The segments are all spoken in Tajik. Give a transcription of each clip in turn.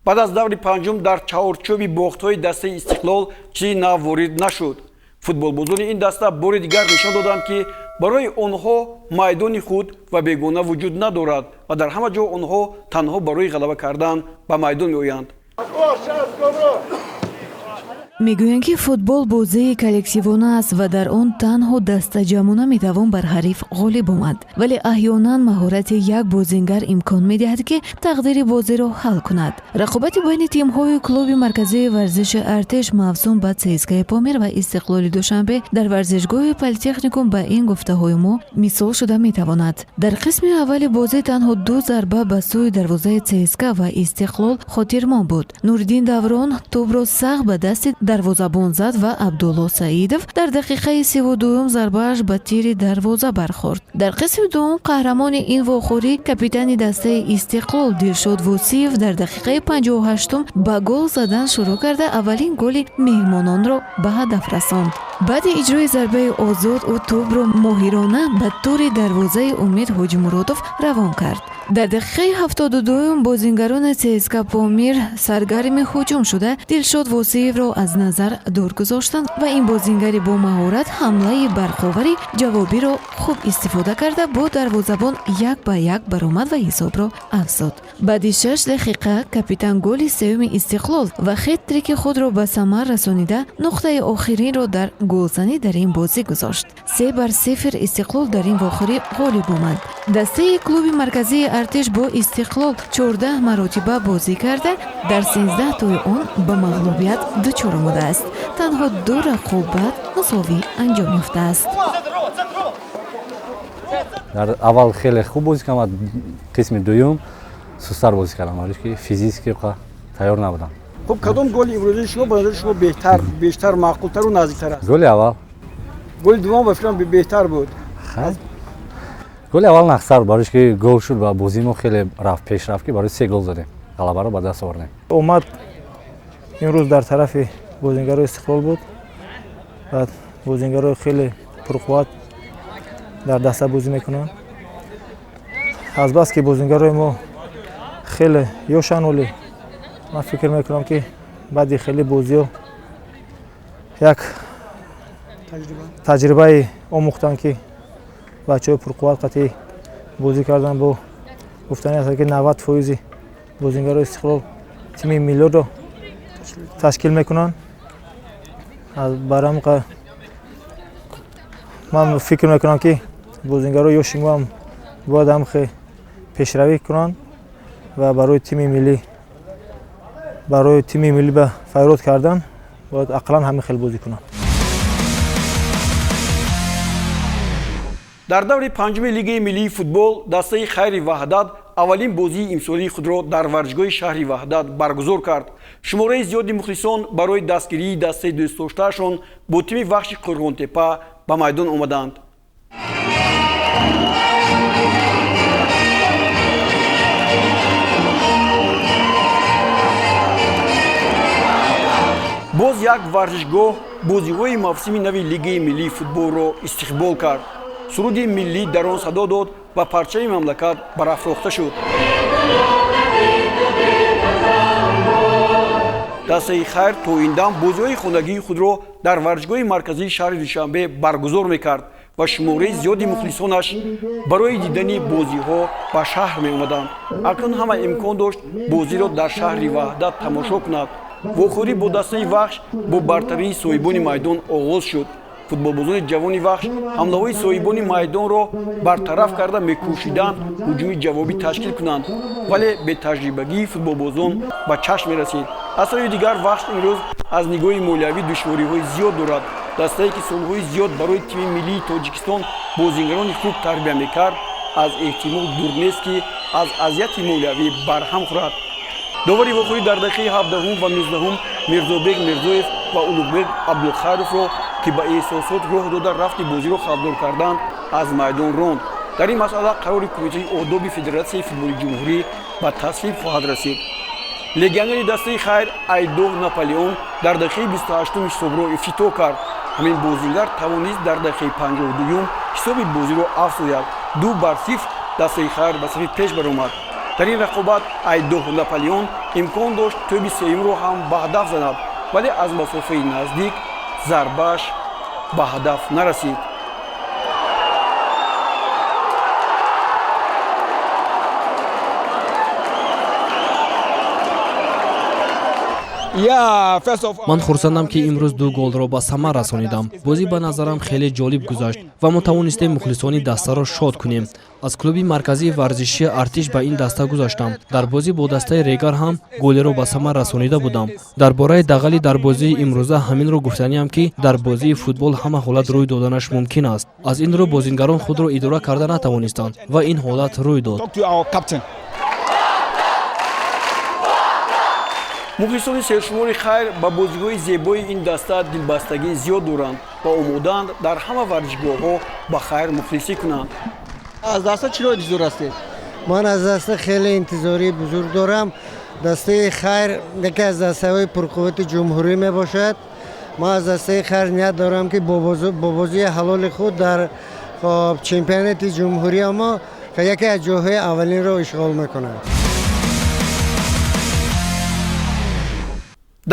Баъд аз даври панҷум дар чаҳорчӯби бохтҳои дастаи Истиқлол чизи нав ворид нашуд. Футболбозони ин даста бори дигар нишон доданд, ки барои онҳо майдони худ ва бегона вуҷуд надорад ва дар ҳама ҷо онҳо танҳо барои ғалаба кардан ба майдон меоянд. Мегӯянд, ки футбол бозии коллективона аст ва дар он танҳо дастаҷамъона метавон бар ҳариф ғолиб омад, вале аҳёнан маҳорати як бозингар имкон медиҳад, ки тақдири бозиро ҳал кунад. Рақобати байни тимҳои клуби марказии варзиши Артиш мавсум ба ЦСКАи Помир ва Истиқлоли Душанбе дар варзишгоҳи Политехникум ба ин гуфтаҳои мо мисол шуда метавонад. Дар қисми аввали бозӣ танҳо ду зарба ба сӯи дарвозаи ЦСКА ва Истиқлол хотирмон буд. Нуриддин Даврон тӯбро сахт ба дасти дарвозабон зад ва Абдулло Саидов дар дақиқаи 32-юм зарбааш ба тири дарвоза бархӯрд. Дар қисми дуввум қаҳрамони ин вохӯрӣ, капитани дастаи Истиқлол Дилшод Вусиев дар дақиқаи 58-ум ба гол задан шурӯъ карда, аввалин голи меҳмононро ба ҳадаф расонд. Баъди иҷрои зарбаи озод ӯ тӯбро моҳирона ба тури дарвозаи Умед Ҳоҷимуродов равон кард. Дар дақиқаи 72-юм бозингарони ЦСКА Помир саргарми ҳуҷум шуда, Дилшод Восиевро аз назар дур гузоштанд ва ин бозингари бо маҳорат ҳамлаи барқовари ҷавобиро хуб истифода карда, бо дарвозабон як ба як баромад ва ҳисобро афзуд. Баъди 6 дақиқа капитан голи сеюми Истиқлол ва хет-трики худро ба самар расонида, нуқтаи охиринро дар голзанӣ дар ин бозӣ гузошт. 3-0 Истиқлол дар ин вохӯрӣ ғолиб омад. Дастаи клуби марказии Артиш бо Истиқлол 14 маротиба бозӣ карда, дар 13 тои он ба мағлубият дучор омадааст. Танҳо ду рақобат мусовӣ анҷом ёфтааст. Дар аввал хеле хуб бозӣ кардам, қисми дуюм сустар бозӣ кардам, барои ки физически тайёр набудам. Хуб, кадом голи имрӯзаи шумо ба назари шумо беҳтар, бештар маъқултару наздиктар аст? Голи аввал. Голи дуввум ба фикрам беҳтар буд. Голи аввал нақсар, барои ки гол шуд ва бозии мо хеле рафт, пеш рафт, ки барои се гол задем, ғалабаро ба даст овардем. Омад имрӯз дар тарафи бозингарои Истиқлол буд ва бозингарои хеле пурқувват дар даста бозӣ мекунанд. Азбаски бозингарои мо хеле ёшанд, олӣ ман фикр мекунам, ки баъди хеле бозиҳо як таҷрибаи омӯхтанд, ки бачаҳои пурқувват қатъи бозӣ кардан. Бо гуфтани аст, ки 90 фоизи бозингарои Истиқлол тими миллиро ташкил мекунанд. Бар ҳамин ман фикр мекунам, ки бозингарои ёши мо ҳам бояд ҳамхе пешравӣ кунанд ва барои тими миллӣ ба фарёд кардан бояд ақаллан ҳамин хел бозӣ кунанд. Дар даври панҷуми Лигаи миллии футбол дастаи Хайри Ваҳдат аввалин бозии имсолии худро дар варзишгоҳи шаҳри Ваҳдат баргузор кард. Шумораи зиёди мухлисон барои дастгирии дастаи дӯстдоштаашон бо тими Вахши Қӯрғонтеппа ба майдон омаданд. Боз як варзишгоҳ бозиҳои мавсими нави Лигаи миллии футболро истиқбол кард. Суруди миллӣ дар он садо дод ва парчами мамлакат барафрохта шуд. Дастаи Хайр то ин дам бозиҳои хонагии худро дар варзишгоҳи марказии шаҳри Душанбе баргузор мекард ва шумораи зиёди мухлисонаш барои дидани бозиҳо ба шаҳр меомаданд. Акнун ҳама имкон дошт бозиро дар шаҳри Ваҳдат тамошо кунад. Вохӯрӣ бо дастаи Вахш бо бартарии соҳибони майдон оғоз шуд. Футболбозони ҷавони Вахш ҳамлаҳои соҳибони майдонро бартараф карда, мекӯшиданд ҳуҷуми ҷавобӣ ташкил кунанд, вале бетаҷрибагии футболбозон ба чашм мерасид. Аз тарафи дигар, Вахш имрӯз аз нигоҳи молиявӣ душвориҳои зиёд дорад. Дастае, ки солҳои зиёд барои тими миллии Тоҷикистон бозингарони хуб тарбия мекард, аз эҳтимол дур нест, ки аз азияти молиявӣ барҳам хӯрад. Довари вохӯрӣ дар дақиқаи 17-ум ва 19-ум Мирзобек Мирзоев ва Улуғбек Абдулхайровро, ки ба эҳсосот роҳ дода, рафти бозиро хавфдор карданд, аз майдон ронд. Дар ин масъала қарори кумитаи одоби Федератсияи футболи ҷумҳурӣ ба тасвиб хоҳад расид. Легионери дастаи Хайр Айдов Наполеон дар дақиқаи 28-уми ҳисобро ифтитоҳ кард. Ҳамин бозингар тавонист дар дақиқаи 52-юм ҳисоби бозиро афзояд. 2-0 дастаи Хайр ба сафи пеш баромад. Дар ин рақобат Айдоҳ Наполеон имкон дошт тӯби сеюмро ҳам ба ҳадаф занад, вале аз масофаи наздик зарбааш ба ҳадаф нарасид. Ман хурсандам, ки имрӯз ду голро ба самар расонидам. Бозӣ ба назарам хеле ҷолиб гузашт ва мо тавонистем мухлисони дастаро шод кунем. Аз клуби марказии варзишии Артиш ба ин даста гузаштам. Дар бозӣ бо дастаи Регар ҳам голеро ба самар расонида будам. Дар бораи дағали дар бозии имрӯза ҳаминро гуфтаниам, ки дар бозии футбол ҳама ҳолат рӯй доданаш мумкин аст. Аз ин рӯ бозингарон худро идора карда натавонистанд ва ин ҳолат рӯй дод. Мухлисони сершумори Хайр ба бозиҳои зебои ин даста дилбастагии зиёд доранд ва омодаанд дар ҳама варзишгоҳҳо ба Хайр мухлисӣ кунанд. Аз даста чиро интизор ҳастед? Ман аз даста хеле интизории бузург дорам. Дастаи Хайр яке аз дастаҳои пурқуввати ҷумҳурӣ мебошад. Ман аз дастаи Хайр ният дорам, ки бо бозии ҳалоли худ дар чемпионати ҷумҳурии мо яке аз ҷойҳои аввалинро ишғол мекунад.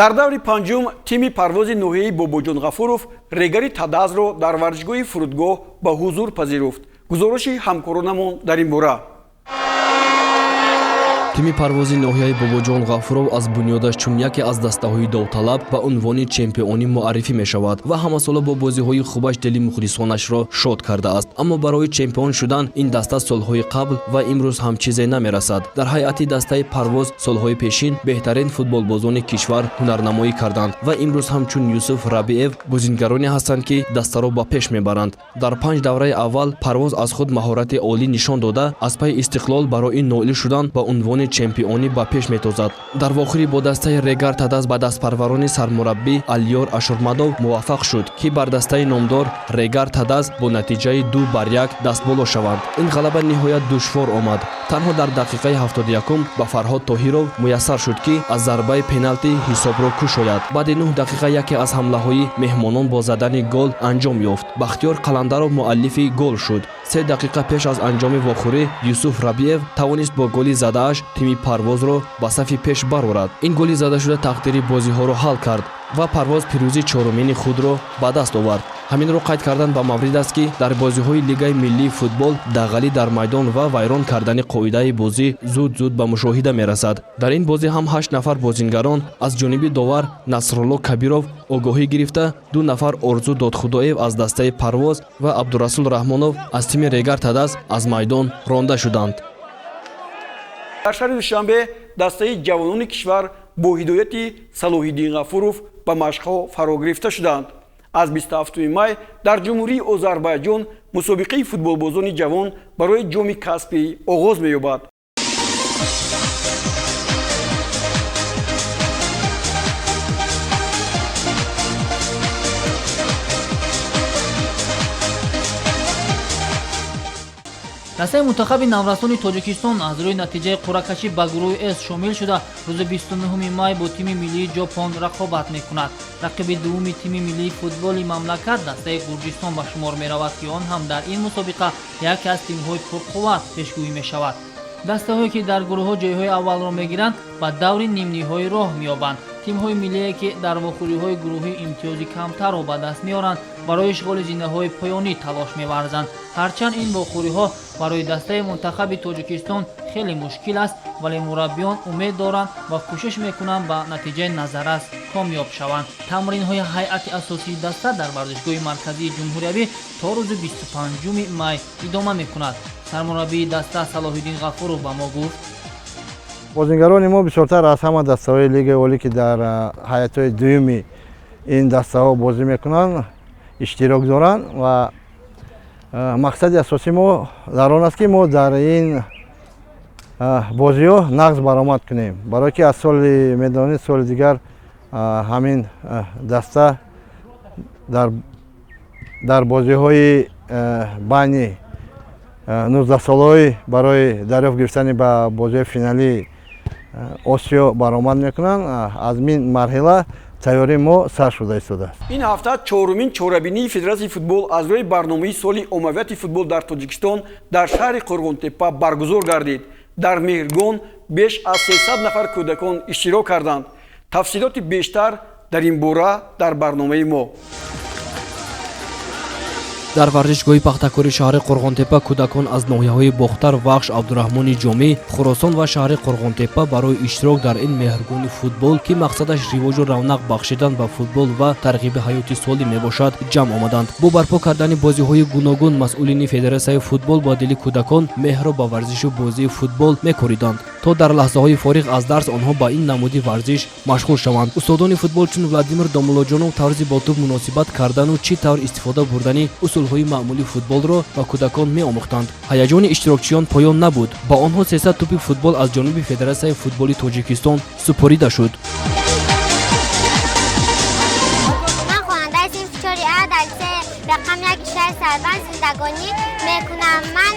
Дар даври панҷум тими парвози ноҳияи Бобоҷон Ғафуров Регари Тадазро дар варзишгоҳи фурудгоҳ ба ҳузур пазируфт. Гузориши ҳамкоронамон дар ин бора. Тими парвози ноҳияи Бобоҷон Ғафуров аз бунёдаш чун яке аз дастаҳои довталаб ба унвони чемпионӣ муаррифӣ мешавад ва ҳамасола бо бозиҳои хубаш дили мухлисонашро шод кардааст. Аммо барои чемпион шудан ин даста солҳои қабл ва имрӯз ҳам чизе намерасад. Дар ҳайати дастаи парвоз солҳои пешин беҳтарин футболбозони кишвар ҳунарнамоӣ карданд ва имрӯз ҳам чун Юсуф Рабиев бозингароне ҳастанд, ки дастаро ба пеш мебаранд. Дар панҷ давраи аввал парвоз аз худ маҳорати олӣ нишон дода, аз пайи Истиқлол барои ноил шудан ба унвони чемпионӣ ба пеш метозад. Дар вохӯрӣ бо дастаи Регар Тадаз ба дастпарварони сармураббӣ Алиёр Ашурмадов муваффақ шуд, ки бар дастаи номдор Регар Тадаз бо натиҷаи 2-1 дастболо шаванд. Ин ғалаба ниҳоят душвор омад. Танҳо дар дақиқаи 71 ба Фарҳод Тоҳиров муяссар шуд, ки аз зарбаи пеналти ҳисобро кушояд. Баъди 9 дақиқа яке аз ҳамлаҳои меҳмонон бо задани гол анҷом ёфт. Бахтиёр Қаландаров муаллифи гол шуд. 3 дақиқа пеш аз анҷоми вохӯрӣ Юсуф Рабиев тавонист бо голи задааш тими парвозро ба сафи пеш барорад. Ин голи задашуда тақдири бозиҳоро ҳал кард ва парвоз пирӯзии чорумини худро ба даст овард. Ҳаминро қайд кардан ба маврид аст, ки дар бозиҳои Лигаи миллии футбол дағалӣ дар майдон ва вайрон кардани қоидаи бозӣ зуд-зуд ба мушоҳида мерасад. Дар ин бозӣ ҳам 8 нафар бозингарон аз ҷониби довар Насрулло Кабиров огоҳӣ гирифта, 2 нафар Орзу Додхудоев аз дастаи парвоз ва Абдурасул Раҳмонов аз тими Регар Тадаз аз майдон ронда шуданд. Дар шаҳри Душанбе дастаи ҷавонони кишвар бо ҳидояти Салоҳиддин Ғафуров ба машқҳо фаро гирифта шуданд. Аз 27 май дар Ҷумҳурии Озарбайҷон мусобиқаи футболбозони ҷавон барои ҷоми касбӣ оғоз меёбад. Дастаи мунтахаби наврасони Тоҷикистон аз рӯи натиҷаи қуръакашӣ ба гурӯҳи С шомил шуда, рӯзи 29 май бо тими миллии Ҷопон рақобат мекунад. Рақиби дуввуми тими миллии футболи мамлакат дастаи Гурҷистон ба шумор меравад, ки он ҳам дар ин мусобиқа яке аз тимҳои пурқувват пешгӯӣ мешавад. Дастаҳое, ки дар гурӯҳҳо ҷойҳои аввалро мегиранд, ба даври нимниҳоӣ роҳ меёбанд. Тимҳои миллие, ки дар вохӯриҳои гурӯҳӣ имтиёзи камтарро ба даст меоранд, барои ишғоли зинаҳои поёнӣ талош меварзанд. Ҳарчанд ин вохӯриҳо барои дастаи мунтахаби Тоҷикистон хеле мушкил аст, вале мураббиён умед доранд ва кӯшиш мекунанд ба натиҷаи назаррас комёб шаванд. Тамринҳои ҳайати асосии даста дар варзишгоҳи марказии ҷумҳуриявӣ то рӯзи 25 май идома мекунад. Сармураббии даста Салоҳиддин Ғафуров ба мо гуфт: бозингарони мо бисёртар аз ҳама дастаҳои Лигаи олӣ, ки дар ҳайатҳои дуюми ин дастаҳо бозӣ мекунанд, иштирок доранд ва мақсади асосии мо дар он аст, ки мо дар ин бозиҳо нағз баромад кунем, барое ки аз соли медонед соли дигар ҳамин даста дар бозиҳои байни 19-солаҳои барои дарёфт гирифтани ба бозиҳои финалии Осиё баромад мекунанд. Аз ин марҳила тайёрии мо сар шуда истодааст. Ин ҳафта чорумин чорабинии Федератсияи футбол аз рӯи барномаи соли оммавияти футбол дар Тоҷикистон дар шаҳри Қӯрғонтеппа баргузор гардид. Дар меҳргон беш аз 300 нафар кӯдакон иштирок карданд. Тафсилоти бештар дар ин бора дар барномаи мо. Дар варзишгоҳи Пахтакори шаҳри Қурғонтеппа кӯдакон аз ноҳияҳои Бохтар, Вахш, Абдураҳмони Ҷомӣ, Хуросон ва шаҳри Қурғонтеппа барои иштирок дар ин меҳргони футбол, ки мақсадаш ривоҷу равнақ бахшидан ба футбол ва тарғиби ҳаёти солим мебошад, ҷамъ омаданд. Бо барпо кардани бозиҳои гуногун масъулини федератсияи футбол ба дили кӯдакон меҳрро ба варзишу бозии футбол мекориданд, то дар лаҳзаҳои фориғ аз дарс онҳо ба ин намуди варзиш машғул шаванд. Устодони футбол чун Владимир Домуллоҷонов тарзи бо тӯб муносибат кардану чӣ тавр истифода бурдани усулҳои маъмули футболро ба кӯдакон меомӯхтанд. Ҳаяҷони иштирокчиён поён набуд. Ба онҳо 300 тӯпи футбол аз ҷониби Федератсияи футболи Тоҷикистон супорида шуд. Ман хонандаи синфи чори А дар лицеи рақами 1 шаҳри Сарбанд зиндагонӣ мекунам. Ман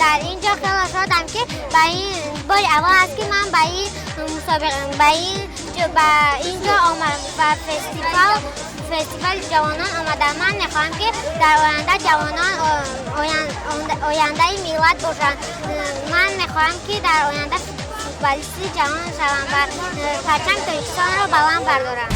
дар ин ҷо хеле шодам, ки ба ин бори аввал аст, ки ман ба ин мусобиқа, ба ин ҷо ба фестивали ҷавонон омадам. Ман мехоҳам, ки дар оянда ҷавонон ояндаи миллат бошанд. Ман мехоҳам, ки дар оянда футболисти ҷавон шавам ва парчами Тоҷикистонро баланд бардорам.